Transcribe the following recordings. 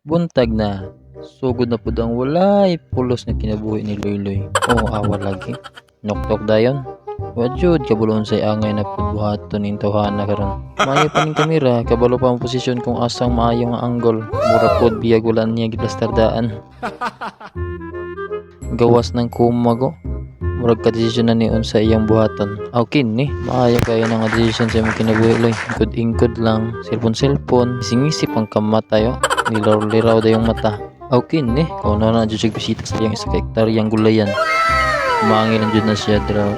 Buntag na. Sugod na pud ang walay pulos nga kinabuhi ni Loyloy. Oh, awa lagi. Noktok dayon. Wa jud kabalo unsay angay na pud buhaton ning tawhana karon. Maayo pa ning kamera, kabalo pa ang posisyon kung asang maayo nga angle. Mura pod biyag wala niya giplastar-daan. Gawas ng kumago. Murag ka-desisyon na ni unsa iyang buhaton. Aw kini, maayo kayo na nga desisyon sa imong kinabuhi, Loy. Ingkod-ingkod lang, cellphone-cellphone, ising-isip ang kamatayo. Nilaraw-liraw dayong mata. Aw kini, kauno na jud siya bisita sa iyang 1 ka hektaryang gulayan. Mangil lang jud na siya dira.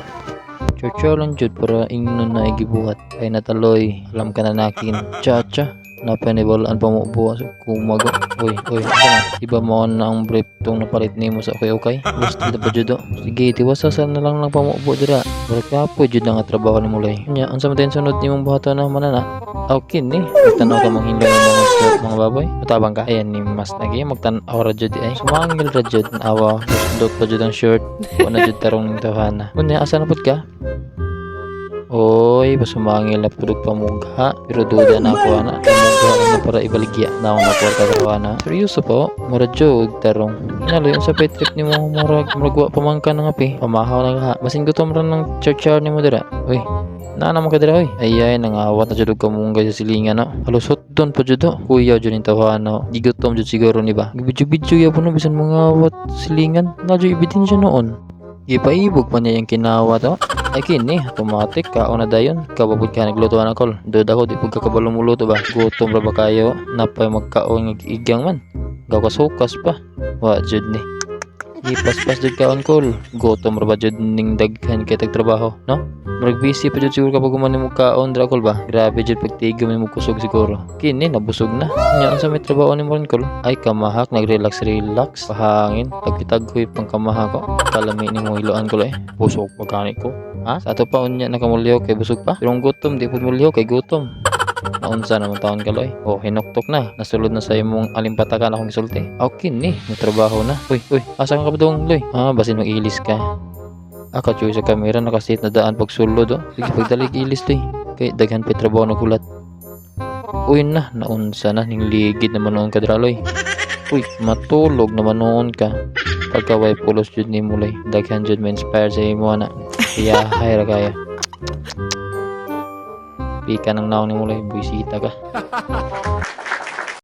Chocho lang jud para ingnon na igibuhat. Ay nataloy, alam ka na nakin. Chacha, napanibalaan pa mo buwas kumago. Uy, uy, asa na? Iba mo na ang brief tong napalit nimo sa okay. Gusto na pa jud oh. Sige, tiwasa sa na lang lang pamubo dira. Murag kapoy jud na nga trabaho ni Mulay. Nya, unsa man tayo sunod nimong buhaton na manana? Aw kini, magtan-aw ka manghilom ng mga isda, mga baboy. Matabang ka. Ayan ni mas nagi magtan-aw ra jud ay. Sumangil ra jud awa. Dot pa jud ang shirt. Wa na jud tarong ning tawhana. Unya, asa na pud ka? Oy, pasumangil na pud og pamugha. Pero duda na ako ana. Pamugha na para ibaligya na akong nakuha ka ana. Seryoso po, mura jud tarong. Inaloy unsa pay trip nimo, murag wa pa man ka nangape. Pamahaw na ka. Basin gutom ra ng char nimo dira. Uy, naa naman ka dira oy. Ay ay, nangawat na jud og kamunggay sa silingan no. Halos hotdon pa jud oh. Kuya jud ning tawhana. Gigutom jud siguro ni ba. Gibidyo-bidyo ya no bisan mangawat silingan. Na jud ebidensya noon. Gipaibog pa niya yung kinawat oh. Ay kini, automatic kaon na dayon. Ikaw ba pud ka nagluto na kol? Duda ko di pud ka kabalo moluto ba. Gutom ra ba kayo? Napay magkaon nga igang man. Gawkas-hukas pa. Wa jud ni. Gipaspas jud kaon kol. Gutom ra ba jud ning daghan kay tag trabaho, no? Murag busy pa jud siguro kapag human nimo kaon dira kol ba. Grabe jud pagtigom nimo kusog siguro. Kini nabusog na. Nya unsa may trabaho nimo ron kol? Ay kamahak nagrelax relax. Pahangin taghoy pang kamahak ko. Kalami nimo iloan kol eh. Busog pa gani ko. Ha? Sa ato pa unya nakamulihok kay busog pa. Pero ang gutom di pud mulihok kay gutom. Naunsa naman taon ka loy. Oh, hinuktok na. Nasulod na sa imong alimpatakan akong gisulti. Okay ni, may trabaho na. Uy, uy, asa ka padung loy? Ah, basin mag-ilis ka. Ah, katsuy sa kamera nakasit na daan pagsulod oh. Sige, pagdalig ilis loy. Kay daghan pa trabaho nagulat. Uy na, naunsa na ning ligid naman noon ka dira loy. Uy, matulog naman noon ka. Pagkaway pulos jud ni loy. Daghan jud ma-inspire sa imo ana. Iya, hay ra kaya. Pika ng naong ni Mulay, buisita ka.